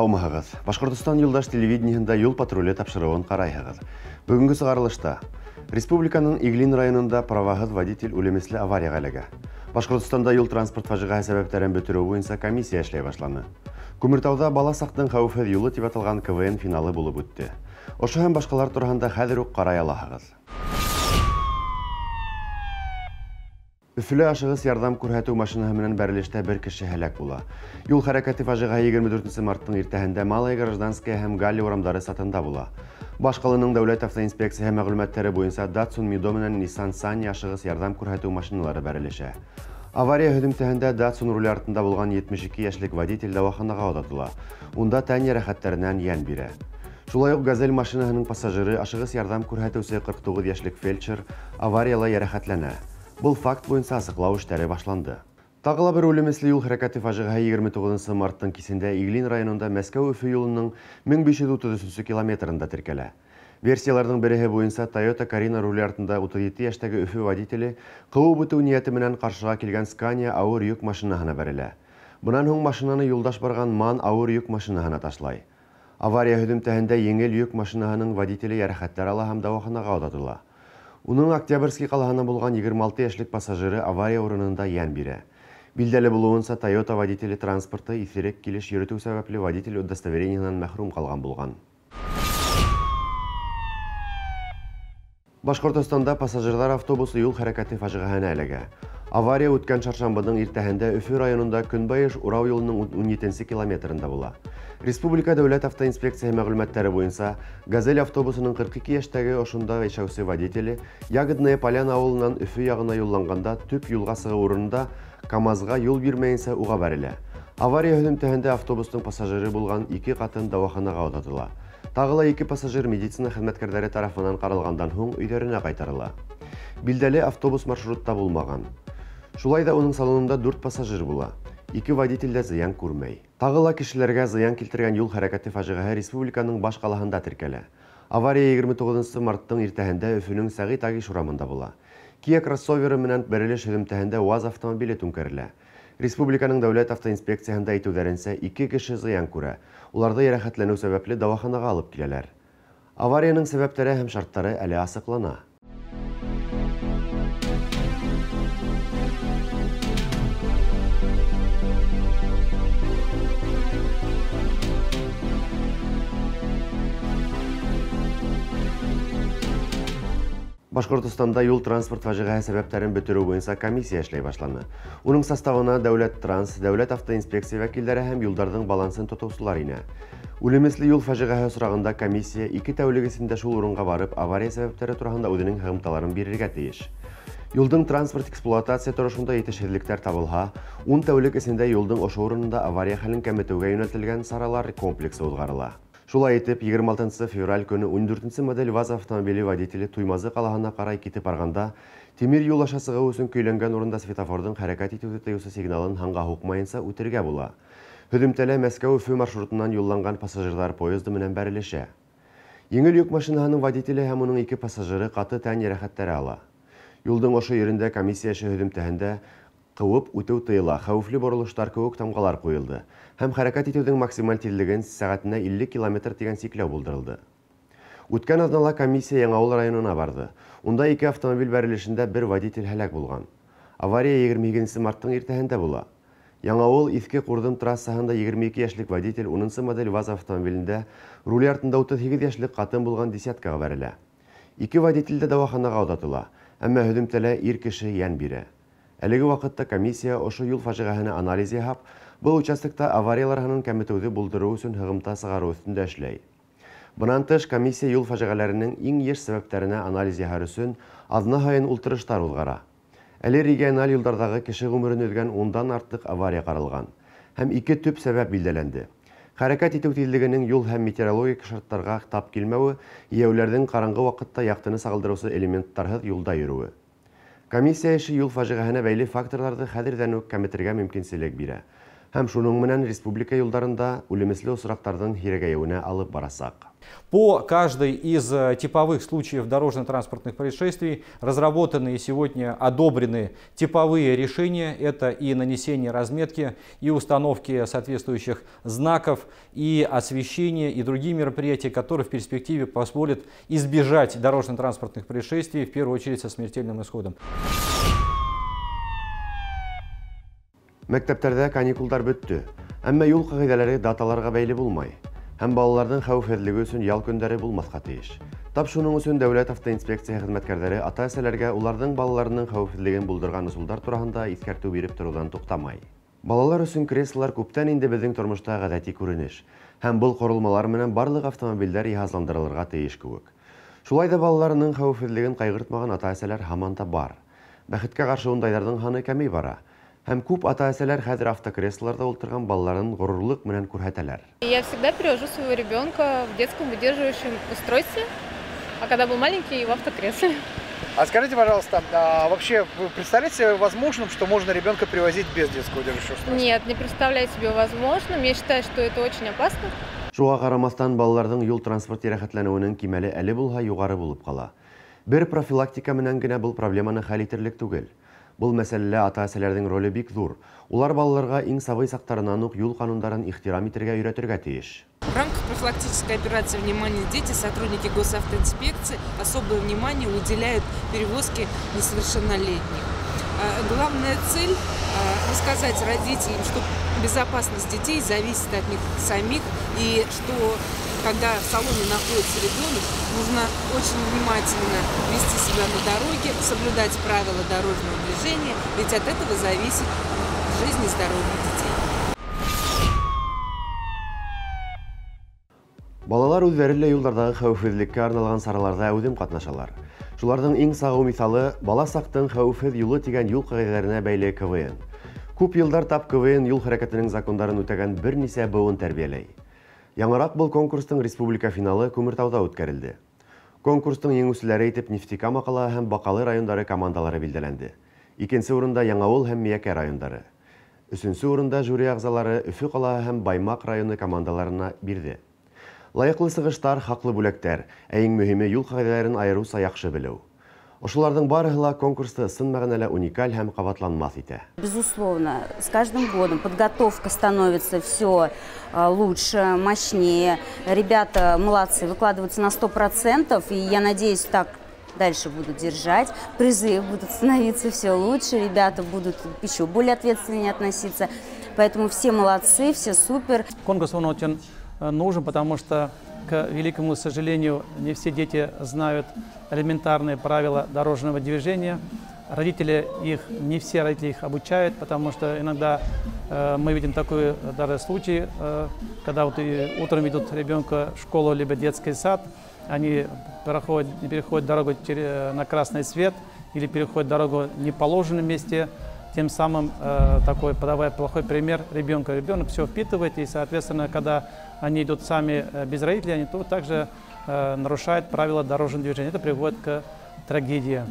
Һаумыһығыҙ! Башҡортостан юлдаш телевидениеһында юл патруле тапшырыуын ҡарайһығыҙ. Бөгөнгө сығарылышта республиканың Иглин районында праваһыҙ водитель үлемесле аварияға эләгә. Башҡортостанда юл транспорт фажиғәһе сәбәптәрен бөтөрөү буйынса комиссия эшләй башланы. Күмертауҙа бала саҡтың хәүефһеҙ юлы тип аталған КВН финалы булып үтте. Ошо һәм башҡалар тураһында хәҙер үк ҡарай алаһығыҙ. Өфөлә ашығыс ярҙам күрһәтеү машинаһы менән бәрелештә бер кеше һәләк була. Юл хәрәкәте фажиғәһе 24 марттың иртәһендә Малая Гражданская һәм Галли урамдары сатында була. Баш ҡаланың дәүләт автоинспекцияһы мәғлүмәттәре буйынса Datsun Mido менән Nissan Sunny ашығыс ярҙам күрһәтеү машиналары бәрелешә. Авария һөҙөмтәһендә Datsun руле артында булған 72 йәшлек водитель дауаханаға оҙатыла. Унда тән йәрәхәттәренән йән бирә. Шулай уҡ «Газель» машинаһының пассажиры ашығыс ярҙам күрһәтеүсе 49 йәшлек фельдшер аварияла йәрәхәтләнә. Был факт буйынса асыҡлау эштәре башланды. Тағы ла бер үлемесле юл хәрәкәте фажиғәһе 29 марттың кисендә Иглин районында Мәскәү-Өфө юлының 1533 километрында теркәлә. Версияларҙың береһе буйынса Toyota Carina руле артында 37 йәштәге Өфө водителе ҡыуып үтеү ниәте менән ҡаршыға килгән Scania ауыр йөк машинаһына бәрелә. Бынан һуң машинаны юлдаш барған МАН ауыр йөк машинаһына ташлай. Авария һөҙөмтәһендә еңел йөк машинаһының водителе йәрәхәттәр ала һәм дауаханаға оҙатыла. Уның Октябрьский ҡалаһынан булған 26 йәшлек пассажиры авария урынында йән бирә. Билдәле булыуынса, Toyota водителе транспорты иҫерек килеш йөрөтөү сәбәпле водитель удостоверениеһынан мәхрүм ҡалған булған. Башҡортостанда пассажирҙар автобусы юл хәрәкәте фажиғәһенә эләгә. Авария үткән шаршамбының иртәһендә Өфө районында Көнбайыш Урау юлының 17 километрында була. Республика дәүләт автоинспекцияһы мәғлүмәттәре буйынса «Газель» автобусының 42 йәштәге ошонда йәшәүсе водителе Ягодная Поляна ауылынан Өфө яғына юлланғанда төп юлға сығыу урынында КАМАЗға юл бирмәйенсә уға бәрелә. Авария һөҙөмтәһендә автобустың пассажиры булған 2 ҡатын дауаханаға оҙатыла. Тағы ла 2 пассажир медицина хеҙмәткәрҙәре тарафынан ҡаралғандан һуң өйҙәренә ҡайтарыла. Билдәле автобус маршрутта булмаған. Шулай ҙа уның салонында 4 пассажир була. 2 водитель дә зыян күрмәй. Тағы ла кешеләргә зыян килтергән юл хәрәкәте фажиғәһе республиканың баш ҡалаһында теркәлә. Авария 29 марттың иртәһендә Өфөнөң Сәғит Агиш урамында була. Kia кроссоверы менән бәрелеш һөҙөмтәһендә УАЗ автомобиле түңкәрелә. Республиканың дәүләт автоинспекцияһында әйтеүҙәренсә, 2 кеше зыян күрә. Уларҙы йәрәхәтләнеү сәбәпле дауаханаға алып киләләр. Аварияның сәбәптәре һәм шарттары әле асыҡлана. Башҡортостанда юл транспорт фажиғәһе сәбәптәрен бөтөрөү буйынса комиссия эшләй башланы. Уның составына дәүләт транс, дәүләт автоинспекция вәкилдәре һәм юлдарҙың балансын тотоусылар инә. Үлемесле юл фажиғәһе осрағында комиссия 2 тәүлек эсендә шул урынға барып, авария сәбәптәре тураһында үҙенең һығымталарын бирергә тейеш. Юлдың транспорт эксплуатация торошонда етешһеҙлектәр табылһа, 10 тәүлек эсендә юлдың ошо урынында авария хәлен кәметеүгә йүнәлтелгән саралар комплексы уҙғарыла. Шулай итеп, 26 февраль көнө 14 модель ВАЗ автомобиле водителе Туймазы ҡалаһына ҡарай китеп барғанда, тимер юл аша сығыу өсөн көйләнгән урында светофорҙың хәрәкәт итеүҙе тыйыусы сигналын һанға һуҡмайынса үтергә була. Һөҙөмтәлә Мәскәү-Өфө маршрутынан юлланған пассажирҙар поезды менән бәрелешә. Еңел йөк машинаһының водителе һәм уның 2 пассажиры ҡаты тән йәрәхәттәре ала. Юлдың ошо ерендә комиссия эше һөҙөмтәһендә ҡыуып үтеү тыйыла, хәүефле боролоштар кеүек тамғалар ҡуйылды һәм хәрәкәт итеүҙең максималь тиҙлеген сәғәтенә 50 километр тигән сикләү булдырылды. Үткән аҙнала комиссия Яңауыл районына барҙы. Унда 2 автомобиль бәрелешендә бер водитель һәләк булған. Авария 22 марттың иртәһендә була. Яңауыл Иҫке Ҡурҙым трассаһында 22 йәшлек водитель 10 модель ВАЗ автомобилендә руль артында 38 йәшлек ҡатын булған десяткаға бәрелә. 2 водитель дә дауаханаға оҙатыла, әммә һөҙөмтәлә ир кеше йән бирә. Әлеге ваҡытта комиссия ошо юл фажиғәһенә анализ яһап, был участокта авариялар һанын кәметеүҙе булдырыу өсөн һығымта сығарыу өҫтөндә эшләй. Бынан тыш, комиссия юл фажиғәләренең иң йыш сәбәптәренә анализ яһар өсөн аҙна һайын ултырыштар уҙғара. Әле региональ юлдарҙағы кеше ғүмерен өҙгән 10-дан артыҡ авария ҡаралған һәм 2 төп сәбәп билдәләнде. Хәрәкәт итеү тиҙлегенең юл һәм метеорологик шарттарға тап килмәүе, йәйәүләрҙең ҡараңғы ваҡытта яҡтыны сағылдырыусы элементтарһыҙ юлда йөрөүе. Комиссия эше юл фажиғәһенә бәйле факторларҙы хәҙерҙән үк кәметергә мөмкинселек бирә. Һәм шуның менән республика юлдарында үлемесле осраҡтарҙың һирәгәйеүенә алып барасаҡ. По каждой из типовых случаев дорожно-транспортных происшествий разработаны и сегодня одобрены типовые решения. Это и нанесение разметки, и установки соответствующих знаков, и освещение, и другие мероприятия, которые в перспективе позволят избежать дорожно-транспортных происшествий, в первую очередь со смертельным исходом. Мәктәптәрҙә каникулдар бөттө, әммә юл ҡағиҙәләре даталарға бәйле булмай. Һәм балаларҙың хәүефһеҙлеге өсөн ял көндәре булмаҫҡа тейеш. Тап шуның өсөн Дәүләт автоинспекцияһы хеҙмәткәрҙәре ата-әсәләргә уларҙың балаларының хәүефһеҙлеген булдырған ысулдар тураһында иҫкәртеү биреп тороуҙан туҡтамай. Балалар өсөн креслолар күптән инде беҙҙең тормошта ғәҙәти күренеш. Һәм был ҡоролмалар менән барлыҡ автомобилдәр йыһазландырылырға тейеш кеүек. Шулай ҙа балаларының хәүефһеҙлеген ҡайғыртмаған ата-әсәләр һаман да бар. Бәхеткә ҡаршы ундайҙарҙың һаны кәмей бара. Һәм күп ата-әсәләр хәҙер автокреслоларҙа ултырған балаларын ғорурлыҡ менән күрһәтәләр. Я всегда перевожу своего ребенка в детском выдерживающем устройстве, а когда был маленький, в автокресле. А скажите, пожалуйста, а вообще вы представляете себе возможным, что можно ребенка привозить без детского удерживающего устройства? Нет, не представляю себе возможным. Я считаю, что это очень опасно. Шуға ҡарамаҫтан, балаларҙың юл-транспорт йәрәхәтләнеүенең кимәле әле булһа юғары булып ҡала. Бер профилактика менән генә был проблеманы хәл итерлек түгел. Был мәсьәләлә ата-әсәләрҙең роле бик ҙур. Улар балаларға иң сабый саҡтарынан уҡ юл ҡанундарын ихтирам итергә өйрәтергә тейеш. В рамках профилактической операции «Внимание, дети» сотрудники госавтоинспекции особое внимание уделяют перевозке несовершеннолетних. Главная цель – рассказать родителям, что безопасность детей зависит от них самих и что когда в салоне находится ребенок, нужно очень внимательно вести себя на дороге, соблюдать правила дорожного движения, ведь от этого зависит жизнь и здоровье детей. Балалар үҙҙәре лә юлдарҙағы хәүефһеҙлеккә арналған сараларҙа әүҙем ҡатнашалар. Шуларҙың иң сағыу миҫалы бала саҡтың хәүефһеҙ юлы тигән юл ҡағиҙәләренә бәйле КВН. Күп йылдар тап КВН юл хәрәкәтенең закондарын үтәгән бер нисә быуын тәрбиәләй. Яңыраҡ был конкурстың республика финалы Күмертауҙа үткәрелде. Конкурстың еңеүселәре итеп Нефтекама ҡалаһы һәм Баҡалы райондары командалары билдәләнде. Икенсе урында Яңауыл һәм Миәкә райондары. Өсөнсө урында жюри ағзалары Өфө ҡалаһы һәм Баймаҡ районы командаларына бирҙе. Лайыҡлы сығыштар, хаҡлы бүләктәр, ә иң мөһиме юл ҡағиҙәләрен айырыуса яҡшы белеү. Ошоларҙың барыһы ла конкурсты ысын мәғәнәлә уникаль һәм ҡабатланмаҫ итә. Безусловно, с каждым годом подготовка становится все лучше, мощнее. Ребята молодцы, выкладываются на 100%, и я надеюсь, так дальше будут держать. Призы будут становиться все лучше, ребята будут еще более ответственнее относиться. Поэтому все молодцы, все супер. Конкурс он очень нужен, потому что, к великому сожалению, не все дети знают элементарные правила дорожного движения. Родители их, не все родители их обучают, потому что иногда мы видим такой даже случай, когда вот и утром ведут ребенка в школу либо детский сад, они переходят дорогу на красный свет или переходят дорогу в неположенном месте, тем самым такой, подавая плохой пример ребенка. Ребенок все впитывает, и, соответственно, когда они идут сами без родителей, они то также нарушают правила дорожного движения. Это приводит к трагедии.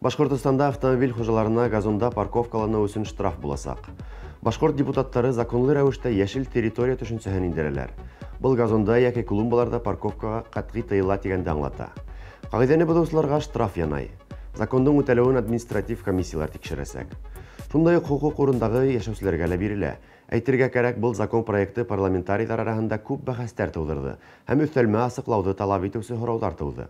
Башҡортостанда автомобиль хужаларына газонда парковкаланыу өсөн штраф буласаҡ. Башҡорт депутаттары законлы рәүештә йәшел территория төшөнсәһен индерәләр. Был газонда йәки клумбаларҙа парковкаға ҡәтғи тыйыла тигәнде аңлата. Ҡағиҙәне боҙоусыларға штраф янай. Закондың үтәлеүен административ комиссиялар тикшерәсәк. Шундай уҡ хоҡуҡ урындағы йәшәүселәргә лә бирелә. Әйтергә кәрәк, был закон проекты парламентарийҙар араһында күп бәхәстәр тыуҙырҙы һәм өҫтәлмә асыҡлауҙы талап итеүсе һорауҙар тыуҙы.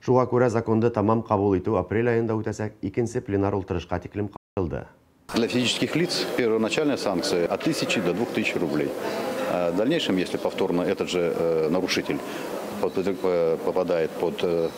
Шуға күрә законды тамам ҡабул итеү апрель айында үтәсәк икенсе пленар ултырышҡа тиклем ҡалдырылды. Для физических лиц первоначальная санкция от 1000 до 2000 рублей. В дальнейшем, если повторно этот же нарушитель попадает под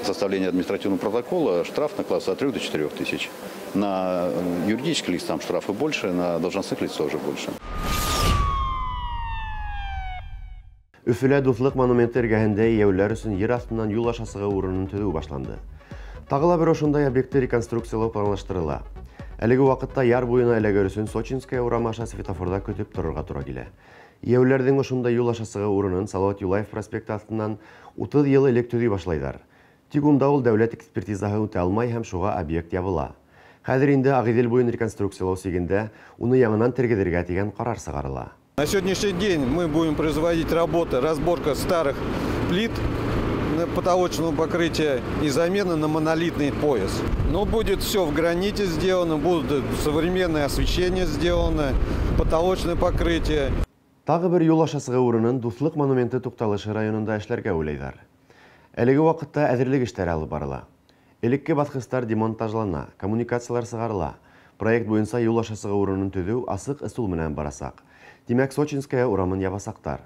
составление административного протокола, штраф накладывается от 3 до 4 тысяч. На юридических лиц там штрафы больше, на должностных лиц тоже больше. Өфөлә Дуҫлыҡ монументы эргәһендә йәйәүлеләр өсөн ер аҫтынан юл аша сығыу урынын төҙөү башланды. Тағы ла бер ошондай объектты реконструкциялау планлаштырыла. Әлеге ваҡытта яр буйына эләгер өсөн Сочинская урамы аша светофорҙа көтөп торорға тура килә. Йәйәүлеләрҙең ошондай юл аша сығыу урынын Салауат Юлаев проспекты аҫтынан 30 йыл элек төҙөй башлайҙар. Тик унда ул дәүләт экспертизаһы үтә алмай һәм шуға объект ябыла. Хәҙер инде Ағиҙел буйын реконструкциялау сигендә уны яңынан тергеҙергә тигән ҡарар сығарыла. На сегодняшний день мы будем производить работы, разборка старых плит потолочного покрытия и замена на монолитный пояс. Но будет все в граните сделано, будут современное освещение сделано, потолочное покрытие. Тағы бер юл аша сығыу урынын Дуҫлыҡ монументы туҡталышы районында эшләргә уйлайҙар. Әлеге ваҡытта әҙерлек эштәре алып барыла. Элекке баҫҡыстар демонтажлана, коммуникациялар сығарыла. Проект буйынса юл аша сығыу урынын төҙөү асыҡ ысул менән барасаҡ. Тимәк, Сочинская урамын ябасаҡтар.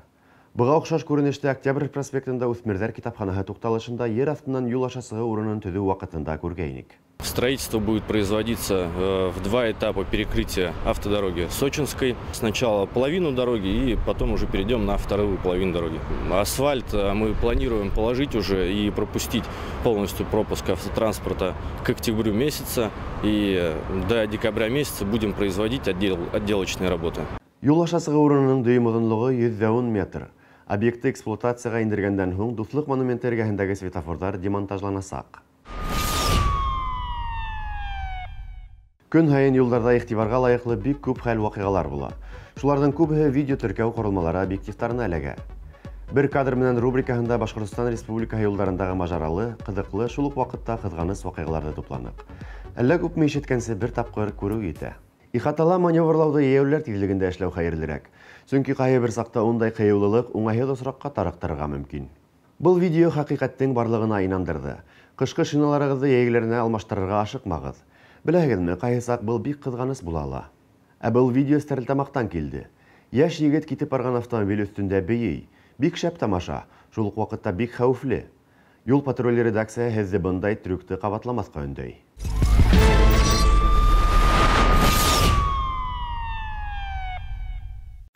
Быға оҡшаш күренеште Октябрь проспектында үҫмерҙәр китапханаһы туҡталышында ер аҫтынан юл аша сығыу урынын төҙөү ваҡытында күргәйнек. Строительство будет производиться в два этапа перекрытия автодороги Сочинской. Сначала половину дороги и потом уже перейдем на вторую половину дороги. Асфальт мы планируем положить уже и пропустить полностью пропуск автотранспорта к октябрю месяца. И до декабря месяца будем производить отделочные работы. Юл аша сығыу урынының дөйөм оҙонлоғо 110 метр. Объектты эксплуатацияға индергәндән һуң Дуҫлыҡ монументы эргәһендәге светофорҙар демонтажланасаҡ. Көн һайын юлдарҙа иғтибарға лайыҡлы бик күп хәл-ваҡиғалар була. Шуларҙың күбеһе видео теркәү ҡоролмалары объективтарына эләгә. Бер кадр менән рубрикаһында Башҡортостан Республикаһы юлдарындағы мажаралы, ҡыҙыҡлы, шул уҡ ваҡытта ҡыҙғаныс ваҡиғаларҙы тупланыҡ. Әллә күпме ишеткәнсе бер тапҡыр күреү етә. Ихатала маневрлауҙы йәйәүлеләр тиҙлегендә эшләү хәйерлерәк. Сөнки ҡайһы бер саҡта ундай ҡыйыулылыҡ уңайһыҙ осраҡҡа тарыҡтырырға мөмкин. Был видео хәҡиҡәттең барлығына инандырҙы. Ҡышҡы шиналарығыҙҙы йәйгеләренә алмаштырырға ашыҡмағыҙ. Беләһегеҙме, ҡайһы саҡ был бик ҡыҙғаныс була ала. Ә был видео Стәрлетамаҡтан килде. Йәш егет китеп барған автомобиль өҫтөндә бейей. Бик шәп тамаша, шул уҡ ваҡытта бик хәүефле. Юл патруле редакцияһы һеҙҙе бындай трюкты ҡабатламаҫҡа өндәй.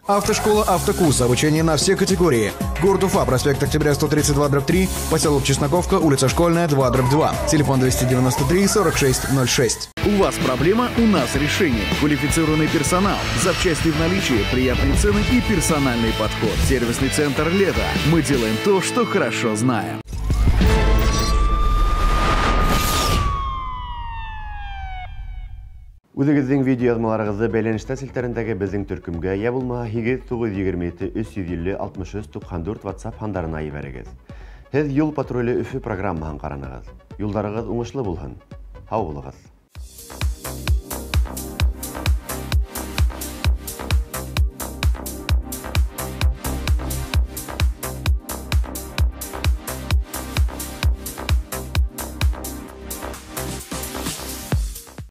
Автошкола «Автокурс». Обучение на все категории. Город Уфа, проспект Октября, 132/3, поселок Чесноковка, улица Школьная, 2/2. Телефон 293 46 06. У вас проблема, у нас решение. Квалифицированный персонал, запчасти в наличии, приятные цены и персональный подход. Сервисный центр «Лето». Мы делаем то, что хорошо знаем. Үҙегеҙҙең видео яҙмаларығыҙҙы бәйләнештә селтәрендәге беҙҙең төркөмгә йә булмаһа 8 927 350 63 94 WhatsApp һандарына ебәрегеҙ. Һеҙ Юл патруле Өфө программаһын ҡаранығыҙ. Юлдарығыҙ уңышлы булһын. Һау булығыҙ.